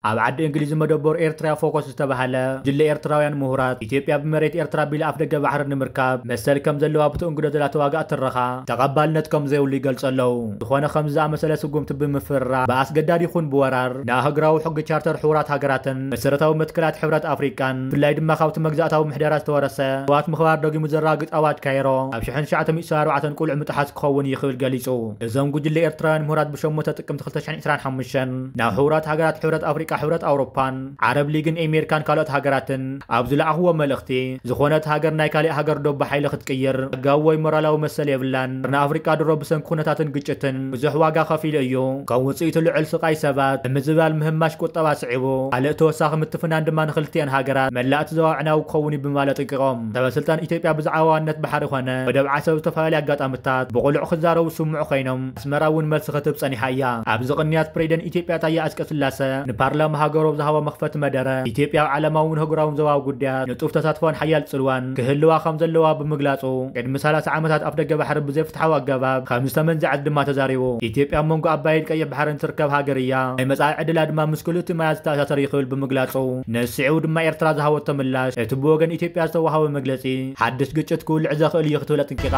ኣብ ዓዲ እንግሊዝ መደበር ኤርትራ ፎከስ ዝተባህለ ጉጅለ ኤርትራውያን ምሁራት፣ ኢትዮጵያ ብመሬት ኤርትራ ኣቢላ ኣፍደገ ባሕሪ ንምርካብ መሰል ከም ዘለዋ ብትእንግዶ ዘላ ተዋጋእ ትረኻ ተቐባልነት ከም ዘይብሉ ይገልጹ ኣለዉ። ዝኾነ ከምዚ ዝኣመሰለ ስጉምቲ ብምፍርራም ብኣስገዳድ ይኹን ብወራር ንኣህጉራዊ ሕጊ ቻርተር ሕቡራት ሃገራትን መሰረታዊ መትከላት ሕብረት ኣፍሪቃን ብፍላይ ድማ ካብቲ መግዛእታዊ ምሕደራ ዝተወረሰ ሰባት ምኽባር ደጊሙ ዘረጋግጽ ኣዋጅ ካይሮ ኣብ ሽሕን ትሽዓተ ሚእትን ሰብዓን ኣርባዕተን ቁልዕ ምጥሓስ ክኸውን እዩ ክብል ገሊጹ። እዞም ጉጅለ ኤርትራውያን ምሁራት ብሸሞንተ ጥቅምቲ ክልተ ሽሕን ዕስራን ሓሙሽተን ናብ ሕቡራት ሃገራት ሕብረት ኣፍሪቃ፣ ሕብረት ኣውሮፓን ዓረብ ሊግን ኣሜሪካን ካልኦት ሃገራትን ኣብ ዝለኣኽዎ መልእኽቲ፣ ዝኾነት ሃገር ናይ ካሊእ ሃገር ዶብ ብሓይሊ ክትቅይር ሕጋዊ ወይ ሞራላዊ መሰል የብላን። ንኣፍሪቃ ድሮ ብሰንኪ ኩነታትን ግጭትን ብዙሕ ዋጋ ከፊሉ እዩ። ከም ውጽኢቱ ልዑል ስቓይ ሰባት፣ ምዝባል ምህማሽ ቁጠባ ስዒቡ፣ ካልእ ተወሳኺ ምትፍናን ድማ ንኽልቲአን ሃገራት መላእቲ ዞባ ኣዕናዊ ክኸውን እዩ ብምባል ኣጠንቂቖም። ሰበስልጣን ኢትዮጵያ ብዛዕባ ዋንነት ባሕሪ ኾነ ወደብ ዓሰብ ዝተፈላለዩ ኣጋጣምታት ብቕሉዕ ክዛረቡ ዝስምዑ ኮይኖም፣ ኣስመራ እውን መልሲ ክትህብ ጸኒሓ እያ። ኣብዚ ቅንያት ፕሬዚደንት ኢትዮጵያ ታየ ኣጽቀስላሰ ንፓርላማ ሃገሩ ኣብ ዝሃቦ መኽፈቲ መደረ፣ ኢትዮጵያ ኣብ ዓለማውን ኣህጉራውን ዞባዊ ጉዳያት ንጡፍ ተሳትፎን ሓያል ጽልዋን ክህልዋ ከም ዘለዋ ብምግላጹ፣ ቅድሚ ሰላሳ ዓመታት ኣፍደገ ባሕሪ ብዘይፍትሓዊ ኣገባብ ከም ዝተመንዘዐት ድማ ተዛሪቡ። ኢትዮጵያ ኣብ መንጎ ኣባይን ቀይሕ ባሕርን ትርከብ ሃገር እያ። ናይ መጻኢ ዕድላ ድማ ምስ ክልቲኡ ማያት ዝተኣሳሰር እዩ ክብል ብምግላጹ፣ ንስዒቡ ድማ ኤርትራ ዝሃበቶ ምላሽ፣ እቲ ብወገን ኢትዮጵያ ዝተዋሃበ መግለጺ፣ ሓድሽ ግጭት ክውልዕ ዘኽእል እዩ ክትብል ኣጠንቂቓ።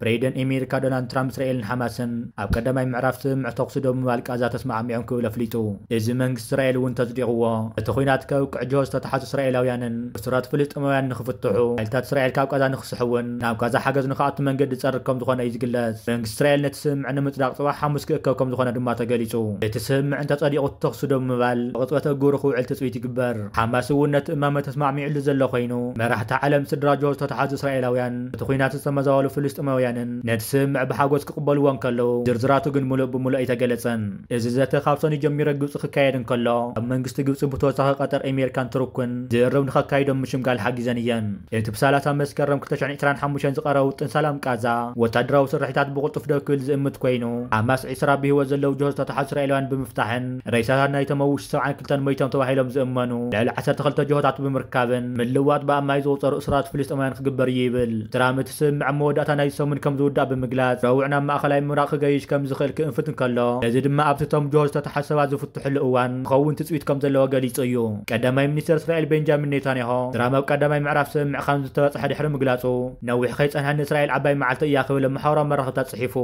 ፕሬዚደንት ኣሜሪካ ዶናልድ ትራምፕ እስራኤልን ሓማስን ኣብ ቀዳማይ ምዕራፍ ስምምዕ ተኹሲ ደው ምባል ቃዛ ተስማዕሚዖም ክብል ኣፍሊጡ። እዚ መንግስቲ እስራኤል እውን ተጽዲቕዎ። እቲ ኲናት ከብቅዕ ጅሆ ዝተታሕዙ እስራኤላውያንን እሱራት ፍልስጤማውያን ንኽፍትሑ ሓይልታት እስራኤል ካብ ቃዛ ንኽስሕቡን ናብ ቃዛ ሓገዝ ንኽኣቱ መንገዲ ዝጸርግ ከም ዝኾነ እዩ ዝግለጽ። መንግስቲ እስራኤል ነቲ ስምምዕ ንምጽዳቕ ጽባሕ ሓሙስ ክእከብ ከም ዝኾነ ድማ ተገሊጹ። እቲ ስምምዕ እንተጸዲቑ ተኹሲ ደው ምባል ብቕጽበት ኣግብሩ ክውዕል ትጽቢት ይግበር። ሓማስ እውን ነቲ እማመ ተስማዕሚዑሉ ዘሎ ኮይኑ፣ መራሕቲ ዓለም ስድራ ጅሆ ዝተታሕዙ እስራኤላውያን፣ እቲ ኲናት ዝተመዛበሉ ፍልስጤማውያንን ነቲ ስምምዕ ብሓጎስ ክቕበልዎ እንከለዉ፣ ዝርዝራቱ ግን ምሉእ ብምሉእ ኣይተገለጸን። እዚ ዘተ ካብ ሰኑይ ጀሚሩ ኣብ ግብጺ ክካየድ እንከሎ፣ ኣብ መንግስቲ ግብጺ ብተወሳኺ ቀጠር፣ ኣሜሪካን ቱርክን ዝርርብ ንኸካይዶም ምሽምጋል ሓጊዘን እየን። እቲ ብሰላሳ መስከረም ክልተ ሽሕን ዕስራን ሓሙሽተን ዝቐረበ ውጥን ሰላም ቃዛ፣ ወታደራዊ ስርሒታት ብቕልጡፍ ደው ክብል ዝእምት ኮይኑ፣ ሓማስ ዕስራ ብህይወት ዘለዉ ጅሆ ዝተታሕዙ እስራኤላውያን ብምፍታሕን ሬሳታት ናይቶም ኣብ ውሽጢ ሰብዓን ክልተን ሞይቶም ተባሂሎም ዝእመኑ ልዕሊ ዓሰርተ ክልተ ጅሆታት ብምርካብን ምልዋጥ ብኣማይ ዝቑጸሩ እሱራት ፍልስጤማውያን ክግበር እዩ ይብል። ትራምፕ እቲ ስምምዕ ኣብ መወዳእታ ናይዚ ሰሙን ከም ዝውዳእ ብምግላጽ፣ ረቡዕ ናብ ማእከላይ ምብራቕ ክገይሽ ከም ዝኽእል ክእንፍት እንከሎ፣ እዚ ድማ ኣብቲ እቶም ጅሆ ዝተታሕዙ ሰባት ዝፍትሕሉ እዋን ክኸውን ትጽቢት ከም ዘለዎ ገሊጹ እዩ። ቀዳማይ ሚኒስተር እስራኤል ቤንጃሚን ኔታንያሁ፣ ትራምፕ ኣብ ቀዳማይ ምዕራፍ ስምምዕ ከም ዝተበጽሐ ድሕሪ ምግላጹ፣ ነዊሕ ከይጸንሐ ንእስራኤል ዓባይ መዓልቲ እያ ክብል ኣብ ማሕበራዊ መራኸብታት ጽሒፉ።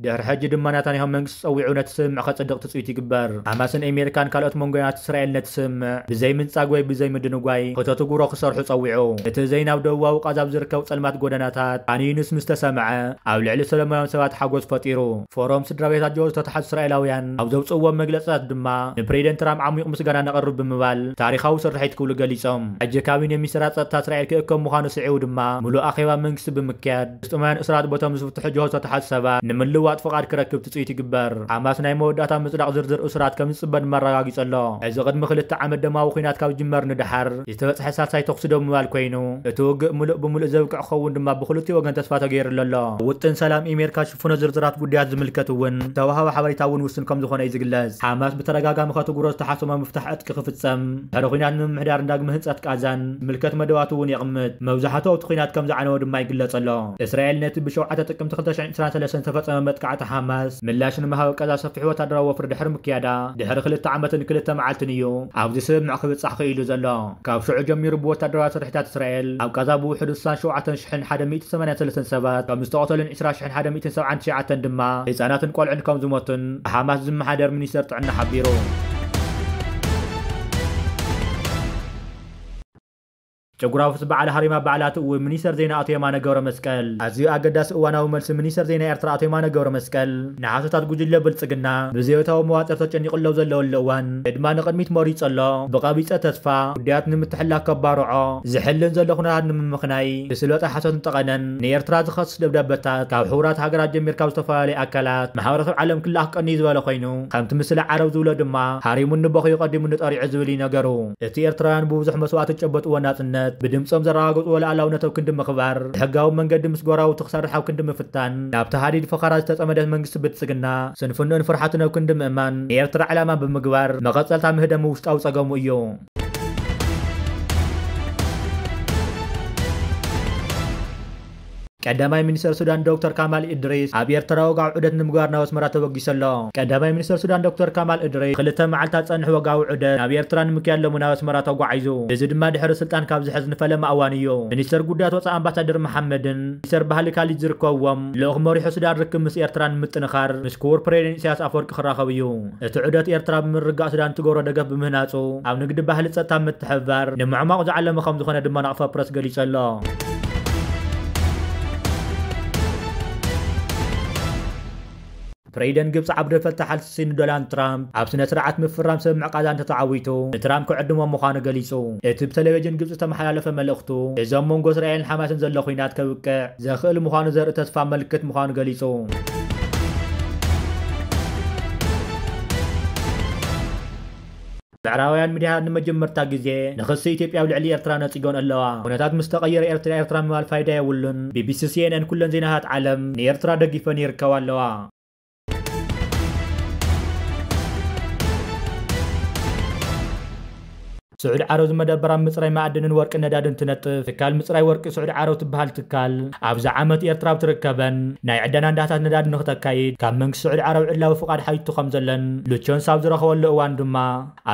ድሕሪ ሕጂ ድማ ናታንያሁ መንግስቲ ጸዊዑ ነቲ ስምምዕ ከጽድቕ ትጽቢት ይግበር። ሓማስን ኣሜሪካን ካልኦት መንጎያት እስራኤል ነቲ ስምምዕ ብዘይ ምንጻግ ወይ ብዘይ ምድንጓይ ክተትግብሮ ክሰርሑ ጸዊዑ። እቲ ዜና ኣብ ደቡባዊ ቃዛ ኣብ ዝርከቡ ጸልማት ጎደናታት ካን ዩኒስ ምስ ተሰምዐ፣ ኣብ ልዕሊ ሰላማውያን ሰባት ሓጎስ ፈጢሩ። ፎረም ስድራ ቤታት ጅሆ ዝተታሕዙ እስራኤላውያን ኣብ ዘውጽእዎ መግለጽታት ድማ፣ ንፕሬዚደንት ትራምፕ ዓሚቕ ምስጋና ነቕርብ ብምባል፣ ታሪኻዊ ስርሒት ክብሉ ገሊጾም። ሕጂ ካቢነ ሚኒስተራት ጸጥታ እስራኤል ክእከብ ምዃኑ ስዒቡ ድማ፣ ምሉእ ኣኼባ መንግስቲ ብምክያድ፣ ፍልስጤማውያን እሱራት ቦቶም ዝፍትሑ ጅሆ ዝተታሕዙ ሰባት ንምልዋጥ ፍቓድ ክረክብ ትጽቢት ይግበር። ሓማስ ናይ መወዳእታ ምጽዳቕ ዝርዝር እሱራት ከም ዝጽበ ድማ ኣረጋጊጹ ኣሎ። እዚ ቅድሚ ክልተ ዓመት ደማዊ ኲናት ካብ ዝጅመር ንደሓር ዝተበጽሐ ሳልሳይ ተኹሲ ደው ምባል ኮይኑ፣ እቲ ውግእ ምሉእ ብምሉእ ዘብቅዕ ክኸውን ድማ ብኽልቲኡ ወገን ተስፋ ተገይሩሉ ኣሎ። ውጥን ሰላም ኣሜሪካ ሽፍኖ ዝርዝራት ጉዳያት ዝምልከት እውን ዝተዋህበ ሓበሬታ እውን ውሱን ከም ዝኾነ እዩ ዝግለጽ። ሓማስ ብተደጋጋሚ ከትግብሮ ዝተሓሰቦ ምፍታሕ ዕጥቂ ክፍጸም፣ ድሕሪ ኲናት ንምምሕዳርን ዳግመ ህንጸት ቃዛን ዝምልከት መደባት እውን የቕምጥ። መብዛሕትኡ ኣብቲ ኲናት ከም ዝዓነወ ድማ ይግለጽ ኣሎ። እስራኤል ነቲ ብሸውዓተ ጥቅምቲ ክልተ ሽሕን ዕስራን ሰለስተን ዝተፈጸመ መጥቃዕቲ ሓማስ ምላሽ ንምሃብ ኣብ ቃዛ ሰፊሕ ወታደራዊ ወፍሪ ድሕሪ ምክያዳ፣ ድሕሪ ክልተ ዓመትን ክልተ መዓልትን እዩ ኣብዚ ስምምዕ ክብጻሕ ክኢሉ ዘሎ። ካብ ሽዑ ጀሚሩ ብወታደራዊ ስርሒታት እስራኤል ኣብ ቃዛ ብውሕዱ ስሳን ሸውዓተን ሽሕን ሓደ ሚእትን ሰማንያን ሰለስተን ሰባት ከም ዝተቐተሉን ዕስራ ሽሕን ሓደ ሚእትን ሰብዓን ትሽዓተን ድማ ህጻናትን ቆልዑን ከም ዝሞቱን ብሓማስ ዝመሓደር ሚኒስተር ጥዕና ሓቢሩ። ጨጉራፉስ በዓል ሃሪማ በዓላት እውን ሚኒስተር ዜና ኣቶ የማነ ገብረ መስቀል። ኣዝዩ ኣገዳሲ እዋናዊ መልሲ ሚኒስተር ዜና ኤርትራ ኣቶ የማነ ገብረ መስቀል፣ ንሓሶታት ጉጅለ ብልጽግና ብዘይወታዊ መዋጽር ተጨኒቑ ኣለዉ ዘለወሉ እዋን፣ ዕድማ ንቕድሚት መሪጹ ኣሎ። ብቐቢጸ ተስፋ፣ ጉዳያት ንምትሕልላፍ ከባርዖ ዝሕልን ዘሎ ኩነታት ንምምኽናይ፣ ብስልበጣ ሓሶትን ጠቐነን ንኤርትራ ዝኸስስ ደብዳበታት ካብ ሕቡራት ሃገራት ጀሚርካ ኣብ ዝተፈላለዩ ኣካላት ማሕበረሰብ ዓለም ክለኣኽ ቀንዩ ዝበለ ኮይኑ፣ ከምቲ ምስላ ዓረብ ዝብሎ ድማ፣ ሃሪሙኒ በኽዩ ቀዲሙኒ ጠሪዑ ዝብል እዩ ነገሩ። እቲ ኤርትራውያን ብብዙሕ መስዋእቲ ዝጨበጥዎ ናጽነት፣ ብድምጾም ዘረጋገጽዎ ሉዓላውነት ኣብ ክንዲ ምኽባር፣ ብሕጋዊ መንገዲ ምስ ጎረባብቱ ክሰርሕ ኣብ ክንዲ ምፍታን፣ ናብ ተሃዲድ ፈኸራ ዝተጸመደት መንግስቲ ብልጽግና፣ ስንፍንኡን ፍርሓቱን ኣብ ክንዲ ምእማን፣ ንኤርትራ ዕላማ ብምግባር፣ መቐጸልታ ምህደሙ ውሽጣዊ ጸገሙ እዩ። ቀዳማይ ሚኒስተር ሱዳን ዶክተር ካማል ኢድሪስ ኣብ ኤርትራ ወግዓዊ ዑደት ንምግባር ናብ ኣስመራ ተበጊሱ ኣሎ። ቀዳማይ ሚኒስተር ሱዳን ዶክተር ካማል ኢድሪስ ክልተ መዓልታት ዝጸንሕ ወግዓዊ ዑደት ናብ ኤርትራ ንምክያድ ሎሚ ናብ ኣስመራ ተጓዒዙ። እዚ ድማ ድሕሪ ስልጣን ካብ ዝሕዝ ንፈለማ እዋን እዩ። ሚኒስተር ጉዳያት ወጻኢ ኣምባሳደር መሓመድን ሚኒስተር ባህሊ ካሊድ ዝርከብዎም ልኡኽ መሪሑ ሱዳን ርክብ ምስ ኤርትራ ንምጥንኻር ምስ ክቡር ፕሬዚደንት ኢሳያስ ኣፈወርቂ ክራኸብ እዩ። እቲ ዑደት ኤርትራ ብምርግጋእ ሱዳን ትገብሮ ደገፍ ብምህናጹ ኣብ ንግዲ፣ ባህሊ፣ ጸጥታ ምትሕብባር ንምዕማቕ ዝዓለመ ከም ዝኾነ ድማ ናቕፋ ፕረስ ገሊጹ ኣሎ። ፕሬዚደንት ግብፂ ዓብደል ፈታሕ ኣልሲሲ ንዶናልድ ትራምፕ ኣብ ስነ ስርዓት ምፍራም ስምምዕ ቃዛ እንተተዓዊቱ ንትራምፕ ክዕድሞ ምዃኑ ገሊጹ። እቲ ብቴሌቪዥን ግብፂ ዝተመሓላለፈ መልእኽቱ እዚ ኣብ መንጎ እስራኤልን ሓማስን ዘሎ ኲናት ከብቅዕ ዘኽእል ምዃኑ ዘርኢ ተስፋ ምልክት ምዃኑ ገሊጹ። ምዕራባውያን ሚድያታት ንመጀመርታ ግዜ ንኽሲ ኢትዮጵያ ኣብ ልዕሊ ኤርትራ ነጺጎን ኣለዋ። ኩነታት ምስ ተቐየረ ኤርትራ ኤርትራ ምባል ፋይዳ የብሉን። ቢቢሲ፣ ሲኤንኤን ኩለን ዜናታት ዓለም ንኤርትራ ደጊፈን ይርከባ ኣለዋ። ስዑዲ ዓረብ ዝመደበራ ምፅራይ መኣድንን ወርቂ ነዳድን ትነጥፍ ትካል ምፅራይ ወርቂ ስዑዲ ዓረብ ትበሃል ትካል ኣብዚ ዓመት ኤርትራ ኣብ ትርከበን ናይ ዕደናን ዳህሳስ ነዳዲ ንክተካይድ ካብ መንግስቲ ስዑዲ ዓረብ ዕላዊ ፍቓድ ሓቲቱ ከም ዘለን ሉቸንስ ኣብ ዝረኸበሉ እዋን ድማ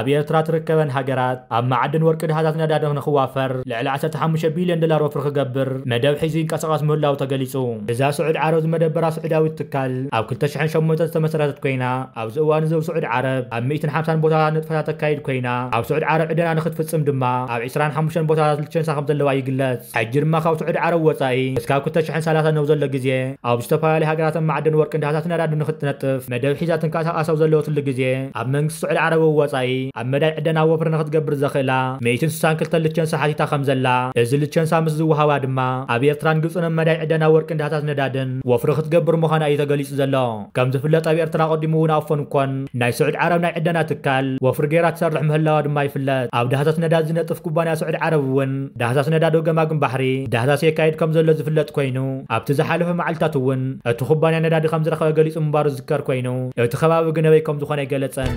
ኣብ ኤርትራ ትርከበን ሃገራት ኣብ መዓድን ወርቂ ዳህሳስ ነዳዲ ንክዋፈር ልዕሊ ዓሰርተ ሓሙሽተ ቢልዮን ዶላር ወፍሪ ክገብር መደብ ሒዙ ይንቀሳቐስ ምህላው ተገሊጹ። እዛ ስዑዲ ዓረብ ዝመደበራ ስዑዳዊት ትካል ኣብ ክልተ ሽሕን ሸሞንተን ዝተመሰረተት ኮይና ኣብዚ እዋን እዚ ኣብ ስዑዲ ዓረብ ኣብ ሚእትን ሓምሳን ቦታታት ንጥፈታት ተካይድ ኮይና ኣብ ስዑዲ ዓረብ ዕደና ንክትፍጽም ድማ ኣብ ዒስራን ሓሙሽተን ቦታታት ሉቸንሳ ከም ዘለዋ ይግለጽ። ሕጂ ድማ ካብ ስዑዲ ዓረብ ወጻኢ እስካብ ክልተ ሽሕን ሰላሳን ኣብ ዘሎ ግዜ ኣብ ዝተፈላለዩ ሃገራት ኣብ መዓድን ወርቅን ዳህሳስ ነዳዲ ንክትነጥፍ መደብ ሒዛ ትንቀሳቐስ ኣብ ዘለወትሉ ግዜ ኣብ መንግስቲ ስዑዲ ዓረብ ወጻኢ ኣብ መዳይ ዕደና ወፍሪ ንክትገብር ዘኽእላ ሚእትን ስሳን ክልተን ሉቸንሳ ሓቲታ ከም ዘላ እዚ ሉቸንሳ ምስ ዝወሃባ ድማ ኣብ ኤርትራን ግብፅን ኣብ መዳይ ዕደና ወርቅን ዳህሳስ ነዳድን ወፍሪ ክትገብር ምዃና እዩ ተገሊጹ ዘሎ። ከም ዝፍለጥ ኣብ ኤርትራ ቀዲሙ እውን ኣፎን ኮን ናይ ስዑዲ ዓረብ ናይ ዕደና ትካል ወፍሪ ገይራ ትሰርሕ ምህላዋ ድማ ይፍለጥ። ኣብ ዳህሳስ ነዳዲ ዝነጥፍ ኩባንያ ስዑዲ ዓረብ እውን ዳህሳስ ነዳዲ ገማግም ባሕሪ ዳህሳስ የካይድ ከም ዘሎ ዝፍለጥ ኮይኑ ኣብቲ ዝሓለፈ መዓልታት እውን እቲ ኩባንያ ነዳዲ ከም ዝረኸበ ገሊጹ ምንባሩ ዝዝከር ኮይኑ እቲ ከባቢ ግን ኣበይ ከም ዝኾነ ኣይገለጸን።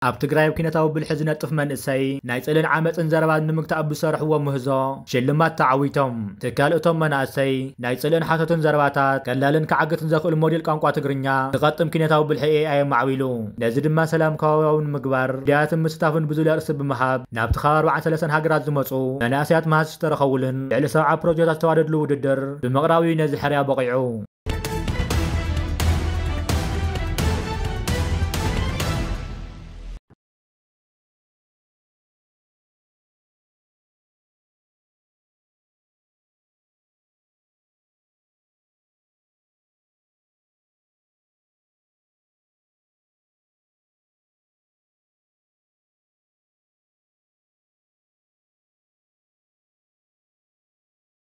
ኣብ ትግራይ ኣብ ኪነታዊ ብልሒ ዝነጥፍ መንእሰይ ናይ ጽልእን ዓመፅን ዘረባት ንምግታእ ብዝሰርሕዎ ምህዞ ሽልማት ተዓዊቶም። ትካል እቶም መናእሰይ ናይ ጽልእን ሓሶትን ዘረባታት ቀላልን ክዓግትን ዘኽእል ሞዴል ቋንቋ ትግርኛ ዝቐጥም ኪነታዊ ብልሒ ኤኣይ ኣማዕቢሉ። ነዚ ድማ ሰላም ከባቢያዊ ንምግባር ጉዳያትን ምስታፍን ብዝብል ኣርእስቲ ብምሃብ ናብቲ ካብ ኣርባዓን ሰለስተን ሃገራት ዝመፁ መናእሰያት መሃዝቲ ዝተረኸቡሉን ልዕሊ ሰብዓ ፕሮጀክታት ዝተዋደድሉ ውድድር ብምቕራብ እዩ ነዚ ሕርያ በቒዑ።